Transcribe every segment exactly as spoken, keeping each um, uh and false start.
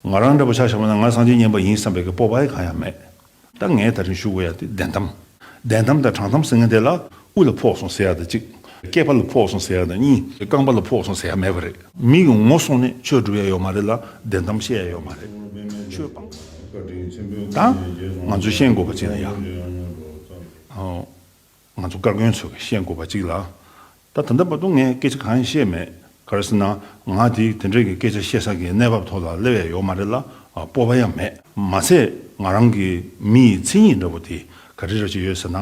ང་རང་འདྲ་པོ་ཆ་བཞག་པ་ན་ང་སངས་རྒྱས་མཉན་པ་ཡིན་བསམ་པའི་གི་སྤོབས་པ་ཡང་གང་ཡང་མེད། ད་ངས་ད་རིང་ཞུ་དགོས་ཡ་དེ་བདེན་གཏམ། བདེན་གཏམ་དང་དྲང་གཏམ་ཟེར་མཁན་དེ་ལ་དབུ་ལ་ཕོག་སོང་ཟེར་ཡ་དང་གཅིག་སྐེད་པ་ལ་ཕོག་སོང་ཟེར་ཡ་དང་གཉིས་རྐང་པ་ལ་ཕོག་སོང་ཟེར་ཡ་མེད་པ་རེད། མི་གི་ངོ་སོང་ནས་ཆོས་སྒྲུབ་ཡ་ཡོད་མ་རེད་ལ་བདེན་གཏམ་བཤད་ཡ་ཡོད་མ་རེད། ཆོས་སྤང་། ད་ང་ཚོས་ཤེས་དགོས་པ་ཅིག་ལ་ཡ། ཨོ། ང་ཚོ་བཀའ་བཀོན་ཚོས་ཤེས་དགོས་པ་གཅིག་ལ། ད་ད་ལྟ་བར་དུ་ངས་སྐད་ཆ་གང་ཡང་བཤད་མེད། ག་རེ་ཟེར་ན་ང་དེ་དེ་འདྲའི་གི་སྐད་ཆ་བཤད་ས་གི་གནས་བབ་ཐོག་ལ་སླེབས་ཡ་ཡོད་མ་རེད་ལ་སྤོབས་པ་ཡང་མེད། མ་ཚད་ང་རང་གི་མི་ཡི་མཚན་ཉིད་འདྲ་པོ་དེ་ག་རེ་ར་ཅིག་ཡོད་ཟེར་ན།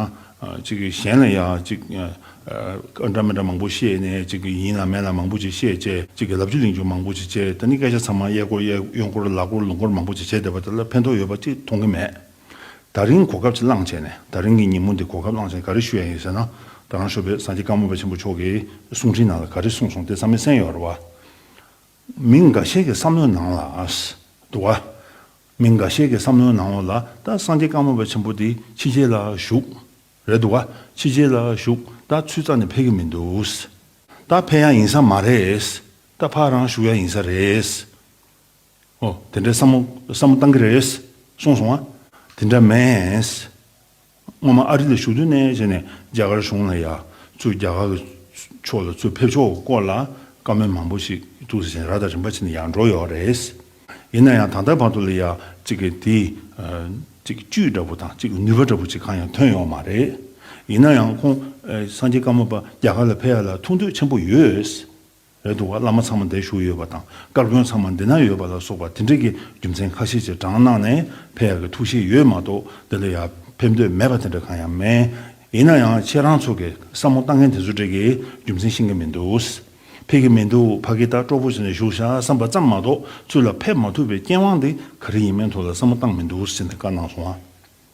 ཅིག་གཞན་ལ་ཡང་ཅིག་འདྲ་མི་འདྲ་མང་པོ་བཤད་ནས་ཅིག་ཡིན་ལ་མིན་ལ་མང་པོ་ཅིག་བཤད་བྱས་ཅིག་གི་ལབ་རྒྱུ་གླེང་རྒྱུ་མང་པོ་ཅིག་བྱས། ད་ནི་སྐད་ཆ་ཚང་མ་གཡས་སྐོར་གཡས་གཡོན་སྐོར་ལ་སྐོར་ལུང་སྐོར་མང་པོ་ཅིག་བྱས་བསྡད་པ་དེ་ལ་ཕན་ཐོགས་ཡོད་པ་ཅིག་མཐོང་གི་མེད། ད་རིང་གོ་སྐབས་ཅིག་བླངས་བྱས་ནས་ད་རིང་གི་ཉིན་མོ་འདི་གོ་སྐབས་བླངས་བྱས་ནས་ག་རེ་ཞུ་ཡ་ཡིན་ཟེར་ན། ད་རང་ཞོགས་པའི་སངས་རྒྱས་བཀའ་མོལ་པ་ཆེན་པོ་མཆོག་གིས་གསུང་འཕྲིན་ནང་ལ་ག་རེ་གསུངས་སོང་དེ་ཚང་མས་གསན་ཡོད་རེད་བ། མི་འགའ་ཤས་ཀྱི་བསམ་བློའི་ནང་ལ་འདུག་བ། མི་འགའ་ཤས་ཀྱི་བསམ་བློའི་ནང་ལ་ད་སངས་རྒྱས་བཀའ་མོལ་པ་ཆེན་པོ་འདི་ཕྱི་རྒྱལ་ལ་བཞུགས་རེད་འདུག་བ། ཕྱི་རྒྱལ་ལ་བཞུགས་ད་ཚུར་རྩ་ནས་ཕེབས་ཀྱི་མི་འདུག་ད་ཕེབས་ཡ་ཡིན་ས་མ་རེད། ད་ཕར་རང་བཞུགས་ཡ་ཡིན་ས་རེད། ཨོ། དེ་འདྲའི་བསམ་བློ་བསམ་བློ་བཏང་གི་རེད། གསུངས་སོང་ཨ། དེ་འདྲ་མེད། སྔོན་མ་ཨ་རི་ལ་བཞུགས་དུས་ནས་བྱས་ནས་རྒྱ་གར་གཞུང་ལ་ཡ་ཚུར་རྒྱ་གར་གྱི་ཕྱོགས་ལ་ཚུར་ཕེབས་ཕྱོགས་སྐོར་ལ་བཀའ་མོལ་མང་པོ་ཞིག་འདུག་ཟེར་བྱས་ནས་ར་དང་རིམ་པ་བྱས་ནས་ཡར་འགྲོ་ཡོད་རེད། ཡིན་ན་ཡང་ད་ལྟ་བར་དུ་ལ་ཡ་གཅིག་གི་དེ་གཅིག་བཅུད་འདྲ་པོ་དང་གཅིག་ནུས་པ་འདྲ་པོ་ཅིག་གང་ཡང་ཐོན་ཡོད་མ་རེད། ཡིན་ན་ཡང་ཁོང་སངས་རྒྱས་བཀའ་མོལ་པ་རྒྱ་གར་ལ་ཕེབས་ཡ་ལ་ཐུགས་འདོད་ཆེན་པོ་ཡོད། རེད་འདུག་བ། བླ་མ་ཚང་མ་འདིར་བཞུགས་ཡོད་པ་དང་བཀའ་བཀོན་ཚང་མ་འདི་ན་ཡོད་པ་ལ་སོགས་པ་དེ་འདྲ་གི་རྒྱུ་མཚན་ཁ་ཤས་ཅིག་དྲངས་གནང་ནས་ཕེབས་ཡག་གི་ཐུགས་བཞེད་ཡོད་མ་གཏོགས་འདི་ལ་ཡང་ཕེབས་འདོད་མེད་པ་དེ་འདྲ་གང་ཡང་མེད། ཡིན་ན་ཡང་ཁྱེད་རང་ཚོ་གི་བསམ་བློ་བཏང་མཁན་དེ་ཚོ་འདྲ་གི་རྒྱུ་མཚན་ཤེས་ཀྱི་མི་འདུག་ཕེབས་ཀྱི་མི་འདུག་ཕ་གི་ད་སྤྲོ་པོ་བྱས་ནས་བཞུགས་ཤག་བསམ་པ་ཙམ་མ་གཏོགས་ཚུར་ལ་ཕེབས་མ་ཐུབ་པའི་རྐྱེན་དབང་དེ་ག་རེ་ཡིན་མིན་ཐོག་ལ་བསམ་བློ་བཏང་མི་འདུག་ཟེར་ནས་བཀའ་གནང་སོང་ང་།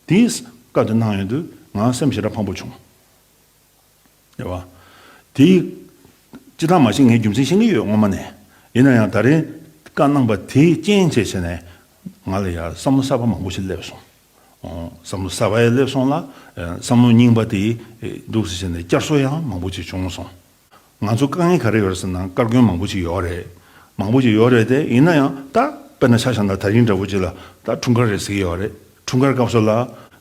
དེས་བཀའ་དེ་གནང་ཡོང་དུས་ང་སེམས་ཞེ་དྲག་ཕངས་པོ་བྱུང་། རེད་བ། དེའི་སྤྱིར་བཏང་མ་གཞི་ངས་རྒྱུ་མཚན་ཤེས་ཀྱི་ཡོད་སྔོན་མ་ནས། ཡིན་ན་ཡང་ད་རེས་བཀའ་གནང་པ་དེའི་རྐྱེན་བྱས་བྱས་ནས་ང་ལ་ཡང་བསམ་བློ་གསར་པ་མང་པོ་ཞིག་སླེབས་སོང་། ཨོ། བསམ་བློ་གསར་པ་ཡང་སླེབས་སོང་ལ། ཨ། བསམ་བློ་རྙིང་པ་དེ་འདུག་སེ་བྱས་ནས་བསྐྱར་གསོ་ཡང་མང་པོ་ཞིག་བྱུང་སོང་། ང་ཚོ་དཀའ་ངལ་ག་རེ་ཡོད་རེད་ཟེར་ན་བཀའ་བཀོན་མང་པོ་ཞིག་ཡོད་རེད། མང་པོ་ཞིག་ཡོད་རེད་དེ་ཡིན་ན་ཡང་ད་དཔེར་ན་ཆ་བཞག་ན་ད་རིང་འདྲ་པོ་ཅིག་ལ་ད་འཁྲུངས་སྐར་རེད་ཟེར་གྱི་ཡོད་རེད། འཁྲུངས་སྐར་སྐབས་སུ་ལ་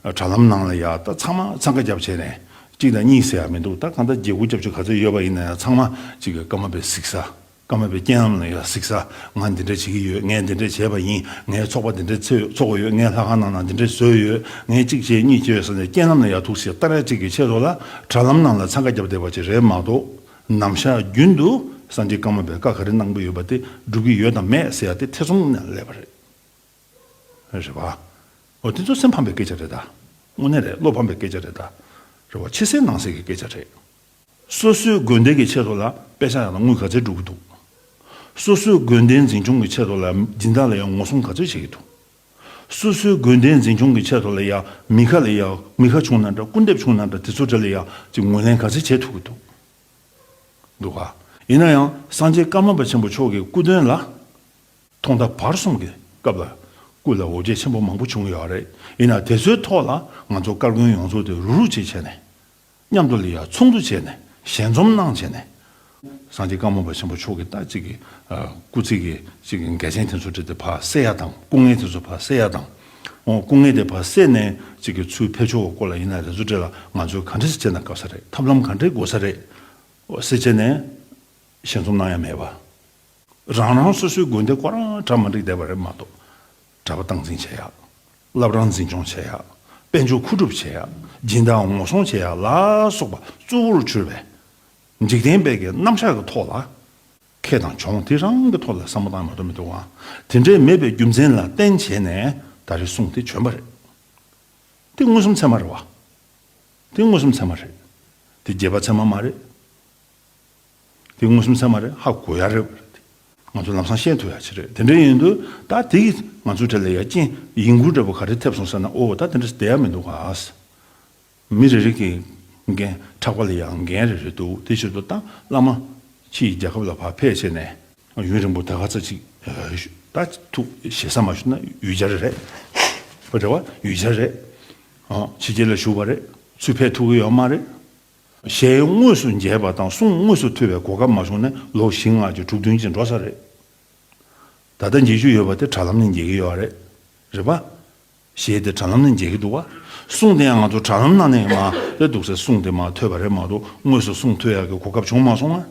དྲ་ལམ་ནང་ལ་ཡ་ད་ཚང་མ་འཚང་ཁ་བརྒྱབ་བྱས་ནས་གཅིག་དང་གཉིས་ཟེར་ཡ་མི་འདུག་ད་གང་ལྟར་བརྒྱད་དགུ་བརྒྱད་ཅུ་ག་ཚོད་ཡོད་པ་ཡིན་ན་ཡང་ཚང་མ་གཅིག་གི་ཀརྨ་པའི་གཟིགས་ས། ཀརྨ་པའི་རྐྱེན་ལམ་ལ་ཡ་གཟིགས་ས། ང་འདི་འདྲ་བྱེད་ཀྱི་ཡོད། ངས་འདི་འདྲ་བྱས་པ་ཡིན། ངས་ཚོགས་པ་འདི་འདྲ་ཚོགས་ཡོད། ངས་ལྷ་ཁང་ནང་ན་འདི་འདྲ་བཟོས་ཡོད། ངས་གཅིག་བྱས་གཉིས་བྱས་ཟེར་ནས་རྐྱེན་ལམ་ལ་ཡ་ཐུག་སེ་ལྟ་ར་གཅིག་གི་ཆེད་དུ་ལ་དྲ་ལམ་ནང་ལ་འཚང་ཁ་བརྒྱབ་བསྡད་པ་ཅིག་རེད་མ་གཏོགས་ནམ་ཞག་རྒྱུན་དུ་སངས་རྒྱས་ཀརྨ་པའི་བཀའ་ག་རེ་གནང་གི་ཡོད་པ་དེ་སྒྲུབ་ཀྱི་ཡོད་དང་མེད་ཟེར་ཡ་དེ་ཐེ་ཚོམ་ནས་སླེབས་པ་རེད། རེད་བ། འོ་དེ་ཚོ་སེམས་ཕམ་པའི་སྐད་ཆ་རེད་ད། དངོས་གནས་རེད། བློ་ཕམ་པའི་སྐད་ཆ་རེད་ད། རེད་བ། ཕྱི་གསལ་ནང་གསལ་གྱི་སྐད་ཆ་རེད། སོ་སོའི་དགོན་སྡེ་གི་ཆེད་དུ་ལ་དཔེ་ཆ་ཡང་ན་དངུལ་ག་ཚད་སྒྲུབ་ཀྱི་འདུག་སོ་སོའི་དགོན་སྡེ་འཛིན་སྐྱོང་གི་ཆེད་དུ་ལ་སྦྱིན་བདག་ལ་ཡང་ངོ་སྲུང་ག་ཚོད་བྱེད་ཀྱི་འདུག་སོ་སོའི་དགོན་སྡེ་འཛིན་སྐྱོང་གི་ཆེད་དུ་ལ་ཡང་མི་ཁ་ལ་ཡང་མི་ཁ་བྱུང་ན་འདྲ་སྐུར་འདེབས་བྱུང་ན་འདྲ་དེ་ཚོ་འདྲ་ལ་ཡང་ཅིག་ངོས་ལེན་ག་ཚོད་བྱེད་ཐུབ་ཀྱི་འདུག་འདུག་ག་ཡིན་ན་ཡང་སངས་རྒྱས་ཀརྨ་པ་ཆེན་པོ་མཆོག་གི་སྐུ་དོན་ལ། ཐོག་མཐའ་བར་གསུམ་གྱི་སྐབས་ལ་སྐུ་ལ་འོ་བརྒྱལ་ཆེན་པོ་མང་པོ་བྱུང་ཡོད་རེད། ཡིན་ན་དེ་ཚོའི་ཐོག་ལ་ང་ཚོ་བཀའ་བཀོན་ཡོངས་རྫོགས་དེ་རུག་རུག་བྱས་བྱས་ནས་མཉམ་དུ་ལ་ཡ་ཚོགས་འདུ་བྱས་ནས་ཞལ་འཛོམས་གནང་བྱས་ནས་སངས་རྒྱས་བཀའ་མོལ་པ་ཆེན་པོ་མཆོག་གི་ད་ཅིག་གི་སྐུ་ཚེ་གི་ཅིག་གི་འགལ་རྐྱེན་དེ་ཚོ་འདྲ་དེ་ཕར་སེལ་ཡ་དང་སྐུ་ངལ་དེ་ཚོ་ཕར་སེལ་ཡ་དང་། འོ་སྐུ་ངལ་དེ་ཕར་སེལ་ནས་ཅིག་གི་ཚུར་ཕེབས་ཕྱོགས་སྐོར་ལ་ཡིན་ན་དེ་ཚོ་འདྲ་ལ་ང་ཚོས་ག་འདྲ་ཞིག་བྱས་ན་དགའ་ས་རེད། ཐབས་ལམ་ག་འདྲ་དགོས་ས་རེད། འོ་ཟེར་བྱས་ནས་ཞལ་འཛོམས་གནང་ཡ་མེད་པ། རང་རང་སོ་སོའི་དགོན་སྡེ་ཁོ་རང་གྲ་མ་འགྲིག་བསྡད་པ་རེད་མ་གཏོགས། གྲྭ་པ་སྟངས་འཛིན་བྱེད་ཡག་བླ་བྲང་འཛིན་སྐྱོང་བྱེད་ཡག་དཔལ་འབྱོར་མཁོ་སྒྲུབ་བྱེད་ཡག་སྦྱིན་བདག་ངོ་སྲུང་བྱེད་ཡག་ལ་སོགས་པ་གཙོ་བོར་གྱུར་པའི་འཇིག་རྟེན་པའི་གི་རྣམ་གཞག་གི་ཐོག་ལ་ཁེ་དང་གྱོང་དེ་རང་གི་ཐོག་ལ་བསམ་བློ་བཏང་མ་གཏོགས་མི་འདུག་ཨང་། དེ་འདྲའི་མེད་པའི་རྒྱུ་མཚན་ལ་བརྟེན་བྱས་ནས་ད་རེས་གསུང་དེ་བྱོན་པ་རེད། དེ་མངོན་སུམ་ཚད་མ་རེད་བ། དེ་མངོན་སུམ་ཚད་མ་རེད། དེ་རྗེས་དཔག་ཚད་མ་མ་རེད། དེ་མངོན་སུམ་ཚད་མ་རེད། ཧ་གོ་ཡ་རེད། ང་ཚོ་ལམ་སང་ཤེས་ཐུབ་ཡ་ཅིག་རེད། དེ་འདྲ་ཡིན་དུས་ད་དེ་ང་ཚོའི་གྲས་ལ་ཡ་རྐྱེན་ཡིན་ཁུལ་འདྲ་པོ་ག་རེ་ཐེབས་སོང་ཟེར་ན། ཨོ་ད་དེ་འདྲ་བསྡད་ཡ་མི་འདུག་ག་མི་རེ་རེ་གི་འགན་ཕྲག་པ་ལ་ཡ་འགན་རེ་རེ་འདུག་དེ་ཕྱིར་དུ་ད་བླ་མ་ཕྱིའི་རྒྱལ་ཁབ་ལ་ཕར་ཕེབས་བྱས་ནས་ཡུན་རིང་པོ་ད་ག་ཚོད་ཅིག་ད་ཐུག་ཞེ་ས་མ་ཞུ་ན་ཡུལ་གྱར་རེད། རེད་བ། ཡུལ་གྱར་རེད། ཕྱི་རྒྱལ་ལ་བཞུགས་པ་རེད། ཚུར་ཕེབས་ཐུབ་ཀྱི་ཡོད་མ་རེད། ཞལ་དངོས་སུ་མཇལ་བ་དང་གསུང་དངོས་སུ་ཐོས་པའི་གོ་སྐབས་མ་བྱུང་ན་ལོ་བཞི་ལྔ་ཅིག་དྲུག་བདུན་ཅིག་འགྲོ་ས་རེད། ད་ ད་ལྟ་མཇལ་རྒྱུ་ཡོད་པ་དེ་དྲ་ལམ་ནས་མཇལ་གྱི་ཡོད་རེད། རེད་པ། གཞས་དེ་དྲ་ལམ་ནས་མཇལ་གྱི་འདུག་བ། གསུང་དེ་ཡང་ང་ཚོ་དྲ་ལམ་ནང་ནས་མར་དེ་འདུག་སེ་གསུང་དེ་མར་ཐོས་པ་རེད་མ་གཏོགས་དངོས་སུ་གསུང་ཐོས་ཡག་གི་གོ་སྐབས་བྱུང་མ་སོང་ང་།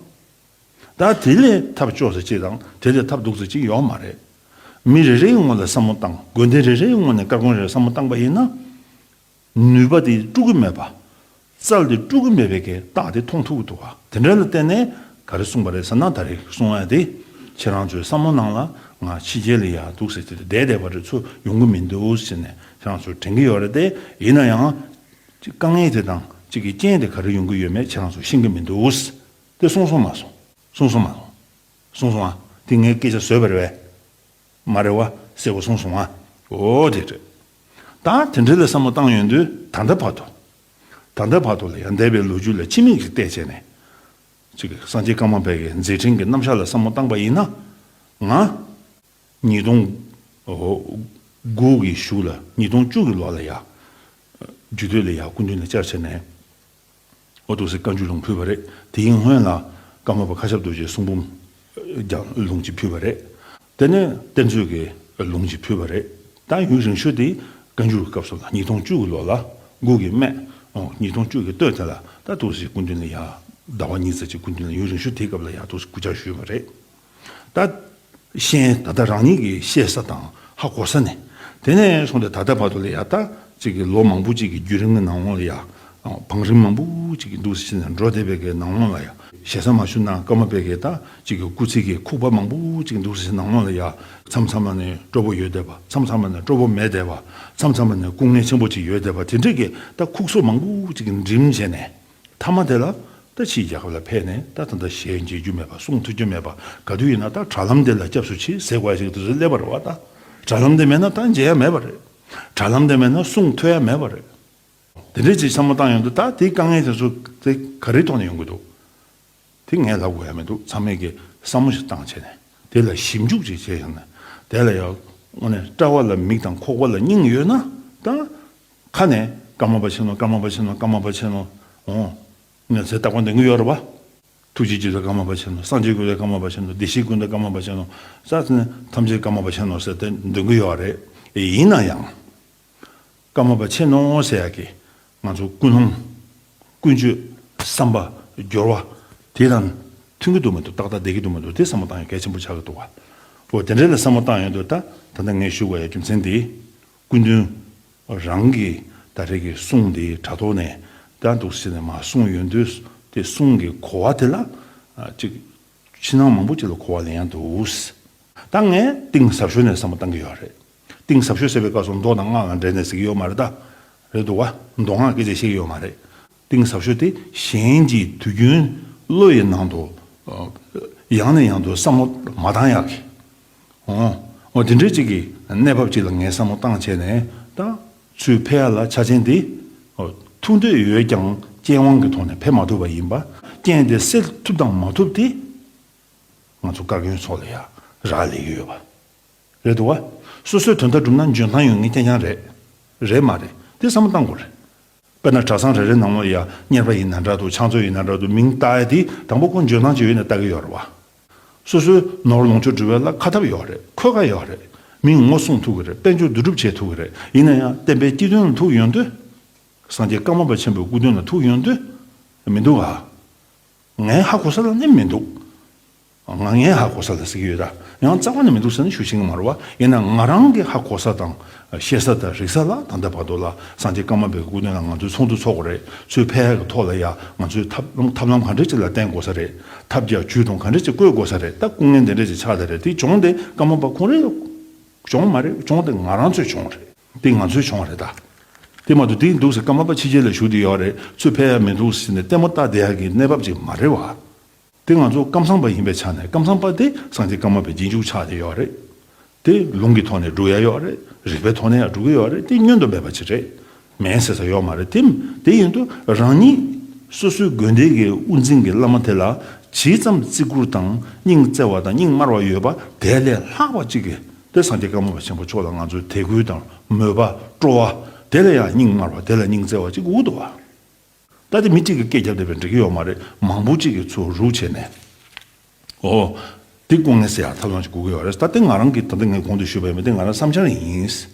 ད་དེ་ལས་ཐབས་སྐྱོ་ས་ཅིག་དང་དེ་ལས་ཐབས་སྡུག་ས་ཅིག་ཡོད་མ་རེད། མི་རེ་རེའི་ངོས་ལ་བསམ་བློ་བཏང་། དགོན་སྡེ་རེ་རེའི་ངོས་ནས་སྐར་ཁུང་རེར་བསམ་བློ་བཏང་པ་ཡིན་ན། ནུས་པ་དེ་དཀྲུག་གི་མེད་པ། རྩལ་དེ་དཀྲུག་གི་མེད་པའི་གི་རྟགས་དེ་མཐོང་ཐུབ་ཀྱི་འདུག་ག་དེ་འདྲ་ལ་བརྟེན་ནས་ག་རེ་གསུངས་པ་རེད་ཟེར་ན། ད་རེས་གསུང་ཡ་དེ་ཁྱེད་རང་ཚོའི་བསམ་བློ་ནང་ལ་ང་ཕྱི་རྒྱལ་ལ་ཡ་འདུག་ཟེར་དེ་བསྡད་བསྡད་པ་རེད། ཚུར་ཡོང་གི་མི་འདུག་ཟེར་ནས་ཁྱེད་རང་ཚོ་དྲན་གྱི་ཡོད་རེད་དེ། ཡིན་ན་ཡང་དཀའ་ངལ་དེ་དང་གཅིག་གི་རྐྱེན་དེ་ག་རེ་ཡོང་གི་ཡོད་མེད་ཁྱེད་རང་ཚོ་ཤེས་ཀྱི་མི་འདུག་དེ་གསུངས་སོང་མ་སོང་། གསུངས་སོང་མ་སོང་། གསུངས་སོང་ཨ། དེ་ངས་སྐད་ཆ་བཟོས་པ་རེད་པས། མ་རེད་བ། གསལ་པོ་གསུངས་སོང་ཨ། འོ་དེ་རེད། ད་དེ་འདྲ་ལ་བསམ་བློ་བཏང་ཡོང་དུས་ད་ལྟ་བར་དུ། ད་ལྟ་བར་དུ་ལ་ཡང་འདས་པའི་ལོ་རྒྱུས་ལ་ཕྱི་མིག་ཅིག་བལྟས་བྱས་ནས། ཅིག་སངས་རྒྱས་ཀརྨ་པའི་གི་མཛད་འཕྲིན་གྱི་རྣམ་གཞག་ལ་བསམ་བློ་བཏང་པ་ཡིན་ན། ང་། ཉིས་སྟོང་དགུ་གི་གཞུག་ལ་ཉིས་སྟོང་བཅུ་གི་ལོ་ལ་ཡ། རྒྱུད་སྟོད་ལ་ཡ་སྐུ་མདུན་ལ་བཅར་བྱས་ནས། འོ་འདུག་སེ་བཀའ་འགྱུར་ལུང་ཕུལ་བ་རེད། དེའི་སྔོན་ལ་ཀརྨ་པ་མཁའ་ཁྱབ་རྡོ་རྗེའི་གསུང་འབུམ་ཀྱང་ལུང་གཅིག་ཕུལ་བ་རེད། དེ་ནས་གཏེར་མཛོད་ཀྱི་ལུང་གཅིག་ཕུལ་བ་རེད། ད་ཡུན་རིང་ཤོས་དེ་བཀའ་འགྱུར་གྱི་སྐབས་སུ་ལ་ཉིས་སྟོང་བཅུ་གི་ལོ་ལ་དགུ་གི་སྨད། ཨོ་ཉིས་སྟོང་བཅུ་གི་སྟོད་དེ་ལ་ད་འདུག་སེ་སྐུ་མདུན་ལ་ཡ། ཟླ་བ་གཉིས་ཙམ་ཅིག་སྐུ་མདུན་ལ་ཡུན་རིང་ཤོས་དེའི་སྐབས་ལ་ཡ་འདུག་སེ་སྐུ་བཅར་ཞུས་པ་རེད། ད་ཤེས་ད་ལྟ་རང་ཉིད་ཀྱིས་ཤེས་ས་དང་ཧ་གོ་ས་ནས། དེ་ནས་བཟུང་སྟེ་ད་ལྟ་བར་དུ་ལ་ཡ་ད་ཅིག་གི་ལོ་མང་པོ་ཅིག་གི་བརྒྱུད་རིམ་གྱི་ནང་ལོགས་ལ་ཡ། བང་རིམ་མང་པོ་ཅིག་གི་འདུག་སེ་བྱས་ནས་འགྲོ་བསྡད་པའི་གི་ནང་ལོགས་ལ་ཡ། ཞེ་ས་མ་ཞུ་ན་ཀརྨ་པའི་གི་ད་ཅིག་གི་སྐུ་ཚེ་གི་ཁུག་པ་མང་པོ་ཅིག་འདུག་སེ་ནང་ལོགས་ལ་ཡ། མཚམས་མཚམས་ལ་ནི་སྤྲོ་པོ་ཡོད་བསྡད་པ། མཚམས་མཚམས་ལ་ནི་སྤྲོ་པོ་མེད་བསྡད་པ། མཚམས་མཚམས་ལ་ནི་སྐུ་ངལ་ཆེན་པོ་ཅིག་ཡོད་བསྡད་པ། དེ་འདྲས་ཀྱི་ད་ཁུག་སོ་མང་པོ་ཅིག་གི་འགྲིམ་བྱས་ནས། མཐའ་མ་དེ་ལ་ད་ཕྱིའི་རྒྱལ་ཁབ་ལ་ཕེབས་ནས་ད་ད་ལྟ་གཞས་མཇལ་རྒྱུ་མེད་པ། གསུང་ཐོས་རྒྱུ་མེད་པ། ག་དུས་ཡིན་ན་ད་དྲ་ལམ་དེ་ལ་སྐྱབས་སུ་མཆི་ཟེར་དགོས་ཡ་ཞིག་དུས་སུ་སླེབས་པ་རེད་བ། ད་དྲ་ལམ་དེ་མེད་ན་ད་མཇལ་ཡ་མེད་པ་རེད། དྲ་ལམ་དེ་མེད་ན་གསུང་ཐོས་ཡ་མེད་པ་རེད། དེ་འདྲའི་ཅིག་བསམ་བློ་བཏང་ཡོང་དུས་ད་དེའི་དཀའ་ངལ་དེ་ཚོ་དེ་ག་རེའི་ཐོག་ནས་ཡོང་གི་འདུག་དེ་ངས་ལབ་དགོས་ཡ་མི་འདུག་ཚང་མས་ཀྱི་བསམ་བློ་ཞིག་བཏང་བྱས་ནས་དེ་ལ་ཞིབ་འཇུག་ཅིག་བྱས་ཡོང་ན། དེ་ལ་ཡང་དངོས་གནས་དཔྲལ་བ་ལ་མིག་དང་ཁོག་པ་ལ་སྙིང་ཡོད་ན་ད། ཁ་ནས་ཀརྨ་པ་ཆེ་ནོ། ཀརྨ་པ་ཆེ་ནོ། ཀརྨ་པ་ཆེ་ནོ། འོ། ངས་ཚེ་རྟག་པར་འདོན་གྱི་ཡོད་རེད་བ། ཐུགས་རྗེ་ཆེ་ཟེར་ཀརྨ་པ་ཆེ་ནོ། སངས་རྒྱས་ཀུན་འདུས་ཀརྨ་པ་ཆེ་ནོ། བདེ་གཤེགས་ཀུན་འདུས་ཀརྨ་པ་ཆེ་ནོ། ས་ཐམས་ཅད་ཀརྨ་པ་ཆེ་ནོ་ཟེར་ཏེ་འདོན་གྱི་ཡོད་རེད། ཡིན་ན་ཡང་། ཀརྨ་པ་ཆེ་ནོ་ཟེར་ཡག་གི་ང་ཚོ་ཀུན་སློང་། ཀུན་སྤྱོད། བསམ་པ། སྦྱོར་བ། དེ་དང་མཐུན་གྱི་འདུག་མི་འདུག་ཏག་ཏག་བསྡད་ཀྱི་འདུག་མི་འདུག་དེ་བསམ་བློ་བཏང་ཡ་གལ་ཆེན་པོ་ཆགས་ཀྱི་འདུག་བ། འོ་དེ་འདྲ་ལ་བསམ་བློ་བཏང་ཡོང་དུས་ད་ད་ལྟ་ངས་ཞུ་དགོས་ཡ་རྒྱུ་མཚན་དེ། སྐུ་མདུན་རང་གི་ད་རེས་ཀྱི་གསུང་འདི་དྲ་ཐོག་ནས་ད་འདུག་སེ་ནས་མར་གསུངས་ཡོང་དུས་དེ་གསུང་གི་གོ་བ་དེ་ལ་ཅིག་ཕྱི་ནང་མང་པོ་ཅིག་ལ་གོ་བ་ལེན་ཡ་འདུག་ད་ངས་གཏིང་ཟབ་ཤོས་ནས་བསམ་བློ་བཏང་གི་ཡོད་རེད། གཏིང་ཟབ་ཤོས་ཟེར་བའི་སྐབས་སུ་མདོ་དང་སྔགས་ལ་འབྲེལ་ནས་ཟེར་གྱི་ཡོད་མ་རེད་ད། རེད་འདུག་བ། མདོ་སྔགས་སྐད་ཆ་བཤད་ཀྱི་ཡོད་མ་རེད། གཏིང་ཟབ་ཤོས་དེ་གཞན་གྱི་དུས་རྒྱུན་བློ་ཡི་ནང་དུ་ཡང་ནས་ཡང་དུ་བསམ་བློ་མ་བཏང་ཡག་གི། འོ། འོ་དེ་འདྲའི་ཅིག་གི་གནས་བབ་ཅིག་ལ་ངས་བསམ་བློ་བཏང་བྱས་ནས་ད་ཚུར་ཕེབས་ཡ་ལ་ཆ་རྐྱེན་དེ། འོ་ཐུགས་འདོད་ཡོད་ཀྱང་རྐྱེན་དབང་གི་ཐོག་ནས་ཕེབས་མ་ཐུབ་པ་ཡིན་པ། རྐྱེན་དེ་སེལ་ཐུབ་དང་མ་ཐུབ་དེ་ང་ཚོ་བཀའ་བརྒྱུད་ཚོ་ལ་ཡ་རག་ལས་ཀྱི་ཡོད་པ། རེད་འདུག་བ། སོ་སོའི་དོན་དག་སྒྲུབ་ན་འཇོན་ཐང་ཡོད་མཁན་རྐྱང་རྐྱང་རེད། རེད་མ་རེད། དེ་བསམ་བློ་བཏང་དགོས་རེད། དཔེར་ན་གྲྭ་ཚང་རེ་རེ་ནང་ལོགས་ཡ་གཉེར་པ་ཡི་ནང་འདྲ་འདུག་ཕྱག་མཛོད་ཡི་ནང་འདྲ་འདུག་མིང་བཏགས་ཡ་དེ་དང་པོ་ཁོ་འཇོན་ཐང་ཅིག་ཡོད་ནས་བཏགས་ཀྱི་ཡོད་རེད་བ། སོ་སོའི་ནོར་ལོངས་སྤྱོད་སྒྲུབ་ཡ་ལ་ཁ་ཐབས་ཡོད་རེད། འཁོས་ཀ་ཡོད་རེད། མིང་ངོ་སྲུང་ཐུབ་ཀྱི་རེད། དཔལ་འབྱོར་བསྡུ་སྒྲུབ་བྱེད་ཐུབ་ཀྱི་རེད། ཡིན་ན་ཡང་བསྟན་པའི་སྤྱི་དོན་ལ་ཐུག་ཡོང་དུས། སངས་རྒྱས་ཀརྨ་པ་ཆེན་པོའི་སྐུ་མདུན་ལ་ཐུག་ཡོང་དུས། མི་འདུག་ག་ངས་ཧ་གོ་ས་ལ་ནི་མི་འདུག་ང་ངས་ཧ་གོ་ས་ལ་ཟེར་གྱི་ཡོད་ད། ཡང་རྩ་བ་ནས་མི་འདུག་ཟེར་ནས་ཞུ་ཤེས་ཀྱི་མ་རེད་བ། ཡིན་ན་ང་རང་གི་ཧ་གོ་ས་དང་ཤེས་ས་དང་རིག་ས་ལ་ད་ལྟ་བར་དུ་ལ་སངས་རྒྱས་ཀརྨ་པའི་སྐུ་མདུན་ལ་ང་ཚོས་ཚོགས་འདུ་ཚོགས་དགོས་རེད། ཚུར་ཕེབས་ཡག་གི་ཐོག་ལ་ཡ་ང་ཚོས་ཐབས་ཐབས་ལམ་ག་འདྲས་ཅིག་ལ་བརྟེན་དགོས་ས་རེད། ཐབས་བརྒྱ་ཇུས་གཏོང་ག་འདྲས་ཅིག་བཀོལ་དགོས་ས་རེད། ད་སྐུ་ངལ་འདི་འདྲས་ཅིག་ཆགས་བསྡད་རེད། དེ་གྱོང་དེ་ཀརྨ་པ་ཁོང་རང་གྱོང་མ་རེད། གྱོང་དེ་ང་རང་ཚོའི་གྱོང་རེད། དེ་ང་ཚོའི་གྱོང་རེད་ད། དེ་མ་གཏོགས་དེ་འདུག་ཟེར་ཀརྨ་པ་ཕྱི་རྒྱལ་ལ་བཞུགས་བསྡད་ཡོད་རེད། ཚུར་ཕེབས་ཡ་མི་འདུག་ཟེར་ནས་ལྟད་མོ་ལྟ་བསྡད་ཡ་གི་གནས་བབ་ཅིག་མ་རེད་བ། དེ་ང་ཚོ་ཀམ་ཚང་པ་ཡིན་པའི་ཆ་ནས་ཀམ་ཚང་པ་དེ་སངས་རྒྱས་ཀརྨ་པའི་རྗེས་འཇུག་ཆགས་བསྡད་ཡོད་རེད། དེ་ལུང་གི་ཐོག་ནས་སྒྲུབ་ཡ་ཡོད་རེད། རིགས་པའི་ཐོག་ནས་ཡང་སྒྲུབ་ཀྱི་ཡོད་རེད། དེ་བསྙོན་དུ་མེད་པ་ཅིག་རེད། མེད་ཟེར་ས་ཡོད་མ་རེད། དེ་དེ་ཡིན་དུས་རང་ཉིད་སོ་སོའི་དགོན་སྡེ་གི་དབུ་འཛིན་གྱི་བླ་མ་དེ་ལ་ཇི་ཙམ་བརྩི་བཀུར་དང་སྙིང་བརྩེ་བ་དང་སྙིང་དམར་བ་ཡོད་པ་དེ་ལས་ལྷག་པ་ཅིག་གིས་དེ་སངས་རྒྱས་ཀརྨ་པ་ཆེན་པོ་མཆོག་ལ་ང་ཚོའི་དད་གུས་དང་མོས་པ་སྤྲོ་བ་དེ་ལས་ཡང་སྙིང་དམར་བ་དེ་ལ་སྙིང་བརྩེ་བ་ཅིག་དགོས་འདུག་བ། ད་དེ་མི་གཅིག་གིས་སྐད་བརྒྱབ་བསྡད་པས་འགྲིག་གི་ཡོད་མ་རེད། མང་པོ་གཅིག་གིས་ཚུར་རུག་བྱས་ནས། ཨོ། དེ་སྐུ་ངལ་སེལ་ཡག་ཐབས་ལམ་ཞིག་དགོས་ཀྱི་ཡོད་རེད། ད་དེ་ང་རང་གི་ད་ལྟ་ངས་གོང་དུ་ཞུས་པ་ཡིན་པ་དེ་ང་རང་བསམ་འཆར་ཡིན།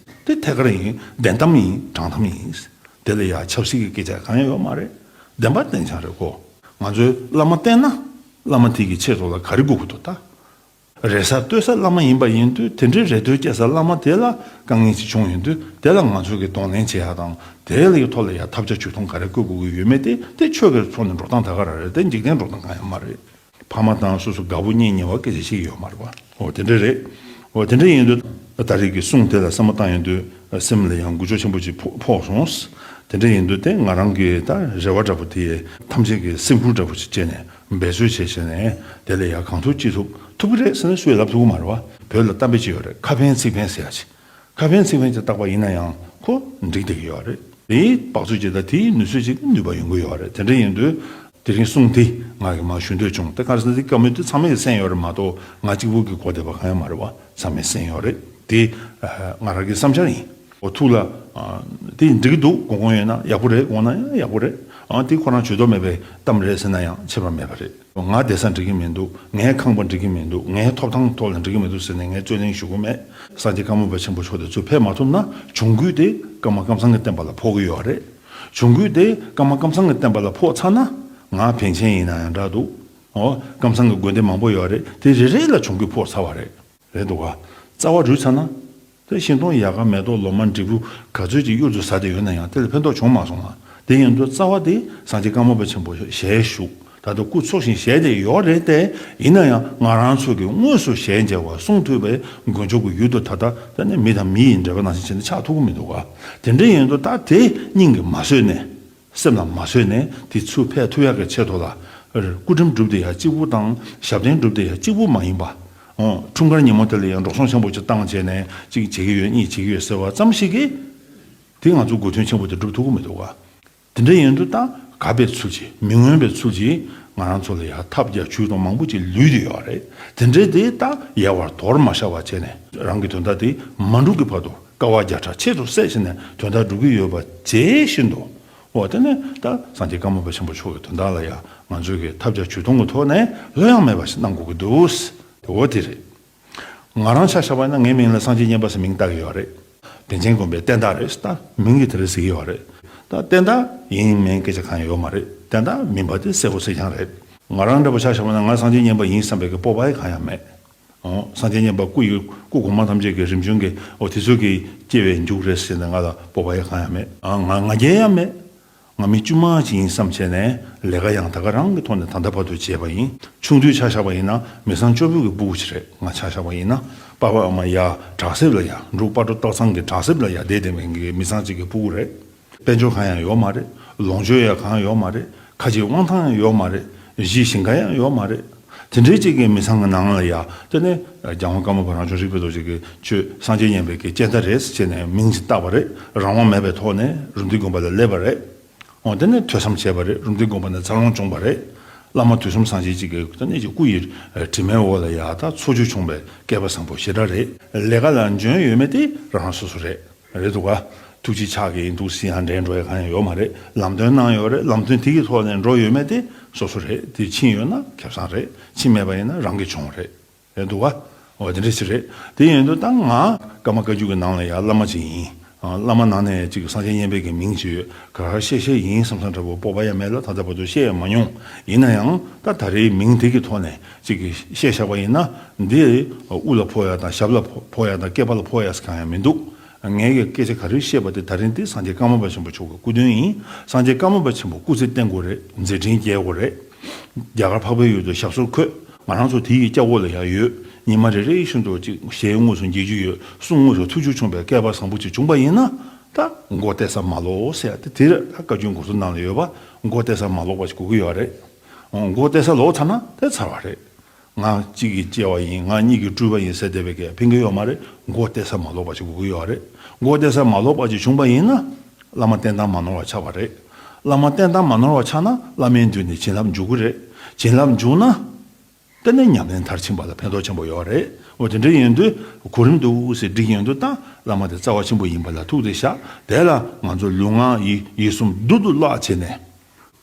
དེ་ཐད་ཀར་ཡིན། བདེན་གཏམ་ཡིན། དྲང་གཏམ་ཡིན། དེ་ལ་ཡ་ཆབ་སྲིད་ཀྱི་སྐད་ཆ་གང་ཡང་ཡོད་མ་རེད། བདེན་པ་བདེན་རྐྱང་རེད་གོ། ང་ཚོའི་བླ་མ་བསྟེན་ན་བླ་མ་དེ་གི་ཆེད་དུ་ལ་ག་རེ་དགོས་ཀྱི་འདུག་ད། རེ་ས་ལྟོས་ས་བླ་མ་ཡིན་པ་ཡིན་དུས་དེ་འདྲའི་རེ་ལྟོས་སྐྱེ་ས་བླ་མ་དེ་ལ་དཀའ་ངལ་ཅིག་བྱུང་ཡོང་དུས་དེ་ལ་ང་ཚོ་གིས་གདོང་ལེན་བྱེད་ཡག་དང་དེ་ལ་ཡི་ཐོག་ལ་ཡ་ཐབས་ཆ་ཇུས་གཏོང་ག་རེ་བཀོད་དགོས་ཀྱི་ཡོད་མེད་དེ་དེ་ཆོས་ཀྱི་ཐོག་ནས་འགྲོ་སྟངས་ད་ག་རང་རེད། དེ་འཇིག་རྟེན་འགྲོ་སྟངས་གང་ཡང་མ་རེད། ཕ་མ་དང་སོ་སོ་དགའ་པོ་གཉེན་ཉེ་བ་སྐད་ཆ་བཤད་ཀྱི་ཡོད་མ་རེད་པ། འོ་དེ་འདྲ་རེད། འོ་དེ་འདྲ་ཡིན་དུས་ད་རེས་ཀྱི་གསུང་དེ་ལ་བསམ་བློ་བཏང་ཡོང་དུས་སེམས་ལ་ཡང་འགུལ་སྐྱོད་ཆེན་པོ་ཅིག་ཕོག་ཕོག་སོང་། དེ་འདྲ་ཡིན་དུས་དེ་ང་རང་གི་ད་རེ་བ་འདྲ་པོ་དེ་ཐམས་ཅད་ཀྱི་སེམས་ཁུར་འདྲ་པོ་ཅིག་བྱས་ནས་འབད་རྩོལ་བྱས་བྱས་ནས་དེ་ལ་ཡང་གང་ཐུབ་ཅི་ཐུབ་ཐུབ་ཀྱི་རེད་ཟེར་ནས་སུས་ལབ་ཐུབ་ཀྱི་མ་རེད་པ། བོད་ལ་གཏམ་དཔེ་ཅིག་ཡོད་རེད། ཁ་ཕན་ཚིག་ཕན་ཟེར་ཡ་ཅིག་ཁ་ཕན་ཚིག་ཕན་ཅིག་བཏགས་པ་ཡིན་ན་ཡང་ཁོ་འགྲིག་བསྡད་ཀྱི་ཡོད་རེད། དེའི་བག་ཚོད་ཅིག་དང་དེའི་ནུས་ཚོད་ཅིག་ནུས་པ་ཡོང་གི་ཡོད་རེད། དེ་འདྲ་ཡིན་དུས་དེ་རིང་གསུང་དེ་ང་གིས་མར་ཞུ་འདོད་བྱུང་། དེ་ག་རེ་ཟེར་ན་དེ་བཀའ་མོལ་དེ་ཚང་མས་གསན་ཡོད་རེད་མ་གཏོགས་ང་གཅིག་པུ་གིས་གོ་བསྡད་པ་གང་ཡང་མ་རེད་པ། ཚང་མས་གསན་ཡོད་རེད། དེ་ང་རང་གི་བསམ་འཆར་ཡིན། འོ་ཐུགས་ལ་དེ་འགྲིག་གི་འདུག་དགོངས་དགོངས་ཡོད་ན་ཡག་པོ་རེད། དགོངས་ན་ཡང་ཡག་པོ་རེད། ཨ་དེ་ཁོ་རང་བྱེད་དོ་མེད་པའི་གཏམ་རེད་ཟེར་ན་ཡང་ཁྱད་པར་མེད་པ་རེད། ང་བསྡད་ས་འགྲིག་གི་མི་འདུག་ངའི་ཁང་པ་འགྲིག་གི་མི་འདུག་ངའི་ཐོབ་ཐང་ཐོག་ལ་འགྲིག་གི་མི་འདུག་ཟེར་ནས་ངས་རྩོད་གླེང་ཞུ་གི་མེད། སངས་རྒྱས་ཀརྨ་པ་ཆེན་པོ་མཆོག་དེ་ཚོ་ཕེབས་མ་ཐུབ་ན་གྱོང་གུད་དེ་ཀརྨ་ཀམ་ཚང་གི་བསྟན་པ་ལ་ཕོག་གི་ཡོད་རེད། གྱོང་གུད་དེ་ཀརྨ་ཀམ་ཚང་གི་བསྟན་པ་ལ་ཕོག་ཚར་ན་ང་བན་ཆེན་ཡིན་ན་ཡང་འདྲ་འདུག་འོ་ཀམ་ཚང་གི་དགོན་སྡེ་མང་པོ་ཡོད་རེད། དེ་རེ་རེ་ལ་གྱོང་གུད་ཕོག་ཚར་བ་རེད། རེད་འདུག་ག་རྩ་བ་རུལ་ཚར་ན། དེ་ཤིང་སྡོང་ཡལ་ག་མེ་ཏོག་ལོ་མ་འབྲས་བུ་ག་ཚོད་ཅིག་གཡུར་དུ་ཟ་བསྡད་ཡོད་ན་ཡང་དེ་ལ་ཕན་ཐོགས་བྱུང་མ་སོང་ང་། དེ་ཡིན་དུས་རྩ་བ་དེ་སངས་རྒྱས་ཀརྨ་པ་ཆེན་པོ་ཞལ་བཞུགས། ད་ལྟ་སྐུ་འཚོ་ཞིང་གཞེས་བསྡད་ཡོད་རེད་དེ། ཡིན་ན་ཡང་ང་རང་ཚོ་གིས་དངོས་སུ་ཞལ་མཇལ་བ་གསུང་ཐོས་པའི་དཀོན་མཆོག་གི་ཡུལ་དུ་ད་ལྟ་ད་ནི་མི་དང་མི་ཡི་འབྲེལ་བ་ནང་བཞིན་བྱས་ནས་ཆགས་ཐུབ་ཀྱི་མི་འདུག་ག་དེ་འདྲ་ཡིན་དུས་ད་དེ་སྙིང་གིས་མ་བཟོད་ནས། སེམས་ལ་མ་བཟོད་ནས་དེ་ཚུར་ཕེབས་ཐུབ་ཡག་གི་ཆེད་དུ་ལ། སྐུ་དྲིན་སྒྲུབ་བསྡད་ཡ་གཅིག་པུ་དང་ཞབས་བརྟན་སྒྲུབ་བསྡད་ཡ་གཅིག་པུ་མ་ཡིན་པ། འོ་འཁྲུངས་སྐར་ཉིན་མོ་དེ་ལ་ཡང་འགྲོ་སོང་ཆེན་པོ་ཅིག་བཏང་བྱས་ནས་གཅིག་བྱེད་ཀྱི་ཡོད་གཉིས་བྱེད་ཀྱི་ཡོད་ཟེར་བ་ཙམ་ཞིག་གིས། དེ་ང་ཚོ་དགོས་དོན་ཆེན་པོ་དེ་སྒྲུབ་ཐུབ་ཀྱི་མི་འདུག་ག་དེ་འདྲ་ཡིན་དུས་ད་དགའ་པའི་ཚུལ་གྱིས་མི་མངོན་པའི་ཚུལ་གྱིས་ང་རང་ཚོ་ལ་ཡ་ཐབས་བརྒྱ་ཇུས་གཏོང་མང་པོ་ཅིག་ལུས་བསྡད་ཡོད་རེད། དེ་འདྲའི་དེ་ད་ཡལ་བར་དོར་མ་བཞག་པ་བྱས་ནས་རང་གི་དོན་དག་དེ་མ་འགྲུབ་ཀྱི་བར་དུ་དཀའ་བ་བརྒྱ་ཕྲག་ཆེད་དུ་བསྲེས་བྱས་ནས་དོན་དག་སྒྲུབ་ཀྱི་ཡོད་པ་བྱས་བཞིན་དུ། འོ་དེ་ནས་ད་སངས་རྒྱས་ཀརྨ་པ་ཆེན་པོ་མཆོག་གི་དོན་དག་ལ་ཡང་ང་ཚོས་ཀྱི་ཐབས་བརྒྱ་ཇུས་སྟོང་གི་ཐོག་ནས་ལྷོད་ཡངས་མེད་པ་ཞིག་གནང་དགོས་ཀྱི་འདུག་འོ་དེ་རེད། ང་རང་ཆ་བཞག་པ་ཡིན་ན་ངའི་མིང་ལ་སངས་རྒྱས་མཉན་པ་ཟེར་མིང་བཏགས་ཀྱི་ཡོད་རེད། པཎ་ཆེན་དགོན་པའི་བསྟན་བདག་རེད་ད། མིང་གི་དེ་རེད་ཟེར་གྱི་ཡོད་རེད། ད་བསྟན་བདག་ཡིན་མིན་སྐད་ཆ་གང་ཡང་ཡོད་མ་རེད། བསྟན་བདག་མིན་པ་དེ་གསལ་པོ་གསལ་རྐྱང་རེད། ང་རང་འདྲ་པོ་ཆ་བཞག་པ་ན་ང་སངས་རྒྱས་མཉན་པ་ཡིན་བསམ་པའི་གི་སྤོབས་པ་ཡང་གང་ཡང་མེད། འོ། སངས་རྒྱས་མཉན་པ་སྐུ་ཡི་སྐུ་གོང་མ་ཐམས་ཅད་ཀྱི་རིམ་བྱོན་གྱི་འོ་དེ་ཚོ་གི་སྐྱེ་བའི་མཇུག་རེད་ཟེར་ནས་ང་ལ་སྤོབས་པ་ཡང་གང་ཡང་མེད། ཨ་ང་ང་རྒྱལ་ཡང་མེད། ང་མི་དཀྱུས་མ་ཅིག་ཡིན་བསམ་བྱས་ནས་ལས་ཀ་ཡང་ད་ག་རང་གི་ཐོག་ནས་ད་ལྟ་བར་དུ་བྱས་པ་ཡིན། ཆུང་དུས་ཆ་བཞག་པ་ཡིན་ན་མི་ཚང་སྐྱོ་པོ་གི་སྤུ་གུ་ཅིག་རེད། ང་ཆ་བཞག་པ་ཡིན་ན་པ་ཕ་ཨ་མ་ཡ་དྲག་སེབ་ལ་ཡ་འབྲུག་སྤ་གྲོ་སྟག་ཚང་གི་དྲག་སེབ་ལ་ཡ་བསྡད་བསྡད་མཁན་གྱི་མི་ཚང་ཅིག་གི་སྤུ་གུ་རེད། དཔལ་འབྱོར་གང་ཡང་ཡོད་མ་རེད། ལོངས་སྤྱོད་ཡང་གང་ཡང་ཡོད་མ་རེད། ཁ་ཆེའི་དབང་ཐང་ཡང་ཡོད་མ་རེད། གཞིས་ཞིང་ཁ་ཡང་ཡོད་མ་རེད། དེ་འདྲའི་ཅིག་གི་མི་ཚང་གི་ནང་ལ་ཡ་དེ་ནས་རྒྱལ་དབང་ཀརྨ་པ་རང་བྱུང་རིག་པའི་རྡོ་རྗེ་གིས་ཁྱོད་སངས་རྒྱས་མཉན་པའི་གི་སྤྱན་ཟླ་རེད་ཟེར་བྱས་ནས་མིང་ཅིག་བཏགས་པ་རེད། རང་དབང་མེད་པའི་ཐོག་ནས་རུམ་བཏེག་དགོན་པ་ལ་སླེབས་པ་རེད། འོ་དེ་ནས་ཐོས་བསམ་བྱས་པ་རེད། རུམ་བཏེག་དགོན་པ་ནས་འཚར་ལོངས་བྱུང་བ་རེད། བླ་མ་དུས་གསུམ་སངས་རྒྱས་གཅིག་གི་དེ་ནས་ཀྱི་སྐུ་ཡི་དྲི་མའི་འོག་ལ་ཡ་ད་འཚོ་བཅུད་བྱུང་བའི་སྐལ་པ་བཟང་པོ་ཞེ་དྲག་རེད། ལས་ཀ་ལ་འཇོན་ཡོད་མེད་དེ་རང་རང་སོ་སོ་རེད། རེད་འདུག་ག་ཐུགས་རྗེ་ཆགས་ཀྱི་ཡིན་འདུག་ཟེར་ཡང་འདྲེན་འགྲོ་ཡ་གང་ཡང་ཡོད་མ་རེད། ལམ་སྟོན་གནང་ཡོད་རེད། ལམ་སྟོན་དེ་གི་ཐོག་ནས་འགྲོ་ཡོད་མེད་དེ་སོ་སོ་རེད། དེ་ཕྱིན་ཡོད་ན་ཁེ་བཟང་རེད། ཕྱིན་མེད་པ་ཡིན་ན་རང་གི་གྱོང་རེད། རེད་འདུག་ག་འོ་དེ་འདྲ་ཞིག་རེད། དེ་ཡིན་དུས་ད་ང་ཀརྨ་བཀའ་བརྒྱུད་ཀྱི་ནང་ལ་ཡང་བླ་མ་ཅིག་ཡིན། ཨ་བླ་མ་ནང་ནས་ཅིག་སངས་རྒྱས་མཉན་པའི་གི་མིང་ཅིག་ཡོད། ག་རེ་བཤད་བཤད་ཡིན་བསམ་བསམ་འདྲ་པོ་སྤོབས་པ་ཡང་མེད་ལ་ད་ལྟ་བར་དུ་བཤད་ཡང་མ་མྱོང་། ཡིན་ན་ཡང་ད་ད་རེས་མིང་དེ་གི་ཐོག་ནས་ཅིག་གི་བཤད་བཞག་པ་ཡིན་ན་འདི་དབུ་ལ་ཕོག་ཡ་དང་ཞབས་ལ་ཕོག་ཡ་དང་སྐེད་པ་ལ་ཕོག་ཡ་ཟེར་གང་ཡང་མི་འདུག་ངས་ཀྱི་སྐད་ཆ་ག་རེ་བཤད་པ་དེ་ད་རིང་འདི་སངས་རྒྱས་ཀརྨ་པ་ཆེན་པོ་མཆོག་གི་སྐུ་དོན་ཡིན། སངས་རྒྱས་ཀརྨ་པ་ཆེན་པོ་སྐུ་ཚེ་བརྟན་དགོས་རེད། མཛད་འཕྲིན་རྒྱས་དགོས་རེད། རྒྱ་གར་འཕགས་པའི་ཡུལ་དུ་ཞབས་སོར་འཁོད། ང་རང་ཚོ་དེ་ཡི་སྐྱབས་འོག་ལ་ཡང་ཡོད། ཉི་མ་རེ་རེ་བཞིན་དུ་ཅིག་ཞལ་དངོས་སུ་མཇལ་རྒྱུ་ཡོད། གསུང་དངོས་སུ་ཐོས་རྒྱུ་བྱུང་བའི་སྐལ་པ་བཟང་པོ་ཅིག་བྱུང་པ་ཡིན་ན་ད་མགོ་གཏད་ས་མ་ལོག་ཟེར་ཡ་དེ་དེར་བཀའ་བརྒྱུད་འགོ་ཚུགས་ནང་ལ་ཡོད་པ་མགོ་གཏད་ས་མ་ལོག་པ་ཞིག་དགོས་ཀྱི་ཡོད་རེད། མགོ་གཏད་ས་ལོག་ཚར་ན་དེ་ཚར་བ་རེད། ང་གཅིག་གིས་སྐྱེ་བ་ཡིན། ང་གཉིས་ཀྱིས་སྤྲུལ་པ་ཡིན་ཟེར་བསྡད་པའི་གི་ཕན་གྱི་ཡོད་མ་རེད། མགོ་གཏད་ས་མ་ལོག་པ་ཞིག་དགོས་ཀྱི་ཡོད་རེད། མགོ་གཏད་ས་མ་ལོག་པ་ཞིག་བྱུང་པ་ཡིན་ན་བླ་མ་བསྟེན་སྟངས་མ་ནོར་བ་ཆགས་པ་རེད། བླ་མ་བསྟེན་སྟངས་མ་ནོར་བ་ཆགས་ན་བླ་མའི་མདུན་ནས་བྱིན་རླབས་འཇུག་གི་རེད། བྱིན་རླབས་འཇུག་ན་དེ་ནས་ཉམས་ལེན་མཐར་ཕྱིན་པ་ལ་ཕན་ཐོགས་ཆེན་པོ་ཡོད་རེད། འོ་དེ་འདྲ་ཡིན་དུས་གོ་རིམ་འདུག་ཟེར་འགྲིག་ཡོང་དུས་ད་བླ་མ་དེ་རྩ་བ་ཆེན་པོ་ཡིན་པ་ལ་ཐུགས་དེ་བཞག་དེ་ལ་ང་ཚོ་ལུས་ངག་ཡིད་ཡིད་གསུམ་རྡུལ་དུ་བརླག་བྱས་ནས།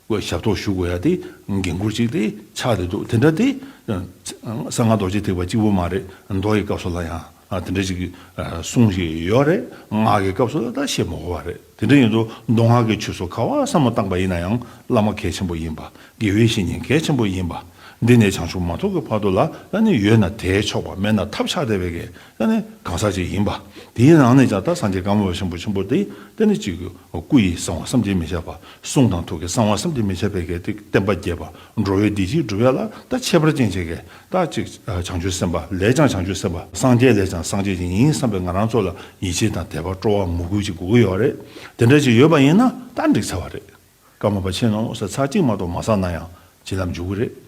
དགོས། ཞབས་ཏོག་ཞུ་དགོས་ཡ་དེ་འགན་འཁུར་ཅིག་དེ་ཆགས་བསྡད་འདུག། དེ་འདྲ་དེ་གསང་སྔགས་རྡོ་རྗེ་ཐེག་པ་གཅིག་པུ་མ་རེད། མདོ་ཡི་སྐབས་སུ་ལ་ཡང་དེ་འདྲ་ཅིག་གསུང་ཞིག་ཡོད་རེད། སྔགས་ཀྱི་སྐབས་སུ་ལ་ད་བཤད་མི་དགོས་པ་རེད། དེ་འདྲ་ཡིན་དུས་མདོ་སྔགས་ཀྱི་ཆོས་སུ་ག་པར་བསམ་བློ་བཏང་པ་ཡིན་ན་ཡང་བླ་མ་གལ་ཆེན་པོ་ཡིན་པ། དགེ་བའི་བཤེས་གཉེན་གལ་ཆེན་པོ་ཡིན་པ། འདི་ནས་བྱང་ཆུབ་མ་ཐོབ་ཀྱི་བར་དུ་ལ་ད་ནི་ཡོད་ན་དེས་ཆོག་པ། མེད་ན་ཐབས་ཆག་བསྡད་པའི་གི་ད་ནི་གང་ཟག་ཅིག་ཡིན་པ། དེའི་ནང་ནས་ཀྱང་ད་སངས་རྒྱས་ཀརྨ་པ་ཆེན་པོ་ཆེན་པོ་དེ་ད་ནི་ཅིག་སྐུ་ཡིས་གསང་བ་བསམ་གྱིས་མི་ཁྱབ་པ། གསུང་དང་ཐུགས་ཀྱིས་གསང་བ་བསམ་གྱིས་མི་ཁྱབ་པའི་གི་དེ་བསྟན་པ་རྒྱས་པ། འགྲོ་བའི་བདེ་སྐྱིད་སྒྲུབ་ཡ་ལ་ད་ཁྱད་པར་ཅན་ཅིག་གི་ད་ཅིག་བྱང་ཆུབ་སེམས་དཔའ་ལས་ཀྱང་བྱང་ཆུབ་སེམས་དཔའ། སངས་རྒྱས་ལས་ཀྱང་སངས་རྒྱས་ཅིག་ཡིན་བསམ་པའི་ང་རང་ཚོ་ལ་ཡིད་ཆེས་དང་དད་པ་སྤྲོ་བ་མོས་གུས་ཅིག་དགོས་ཀྱི་ཡོད་རེད། དེ་འདྲ་ཅིག་ཡོད་པ་ཡིན་ན་ད་འགྲིག་ཚར་བ་རེད། ཀརྨ་པ་ཆེ་ནོ་ཟེར་ཚར་གཅིག་མ་གཏོགས་མ་བསགས་ན་ཡང་བྱིན་རླབས་འཇུག་གི་རེད།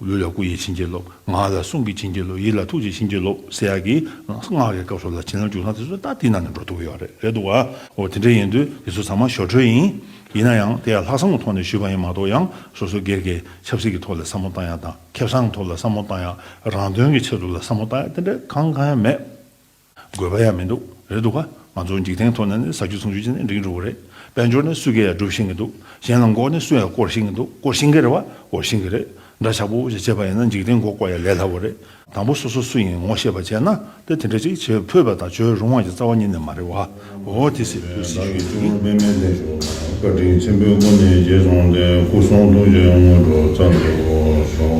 ལུས་ལ་སྐུ་ཡི་བྱིན་གྱིས་རློབས། ངག་ལ་གསུང་གི་བྱིན་གྱིས་རློབས། ཡིད་ལ་ཐུགས་ཀྱི་བྱིན་གྱིས་རློབས་ཟེར་ཡག་གི་སྔགས་ཀྱི་སྐབས་སུ་ལ་བྱིན་རླབས་འཇུག་སྟངས་དེ་ཚོ་ད་དེའི་ནང་ནས་འགྲོ་ཐུབ་ཀྱི་ཡོད་རེད། རེད་འདུག་ག། འོ་དེ་འདྲ་ཡིན་དུས་དེ་ཚོ་ཚང་མ་ཞོར་འཕྲོས་ཡིན། ཡིན་ན་ཡང་དེ་ཡང་ལྷག་བསམ་གྱི་ཐོག་ནས་ཞུས་པ་ཡིན་མ་གཏོགས། ཡང་སོ་སོ་སྒེར་གྱི་ཆབ་སྲིད་ཀྱི་ཐོག་ལ་བསམ་བློ་བཏང་ཡག་དང་། ཁེ་བཟང་གི་ཐོག་ལ་བསམ་བློ་བཏང་ཡག། རང་དོན་གྱི་ཆེད་དུ་ལ་བསམ་བློ་བཏང་ཡག་དེ་འདྲ་གང་གང་ཡང་མེད། དགོས་པ་ཡང་མི་འདུག། རེད་འདུག་ག། ང་ཚོ་འཇིག་རྟེན་ཐོག་ནས་ནི་ཟ་རྒྱུ་འཐུང་རྒྱུ་བྱས་ནས་འགྲིག་འགྲོ་གི་རེད། དཔལ་འབྱོར་ནི་སུས་ཀྱིས་ཡང་སྒྲུབ་ཤེས་ཀྱི་འདུག། གཞན་ལ་མགོ་ནི་སུས་ཡང་བསྐོར་ཤེས་ཀྱི་འདུག། བསྐོར་ཤེས་ཀྱི་རེད་བ། བསྐོར་ཤེས་ཀྱི་རེད། འདྲ་ཆགས་པོ་ཞིག་བྱས་པ་ཡིན་ན་འཇིག་རྟེན་མགོ་བསྐོར་ཡ་ལས་སླ་བོ་རེད། དང་པོ་སོ་སོ་སུ་ཡིན་ངོ་ཤེས་པ་བྱས་ན་དེ་དེ་འདྲ་ཅིག་བྱེད་ཕོད་པ་དང་བྱེད་རུང་བ་ཞིག་རྩ་བ་ཉིད་ནས་མ་རེད་བ། འོ་དེ་སྲིད་ཕུལ་སྲིད་ཞུས་ཡིན། བཀའ་དྲིན་ཆེན་པོའི་སྒོ་ནས་རྗེས་བཟུང་སྟེ་སྐུ་གསུང་ཐུགས་རྗེའི་དངོས་གྲུབ་ཙམ་དུ་གསོལ།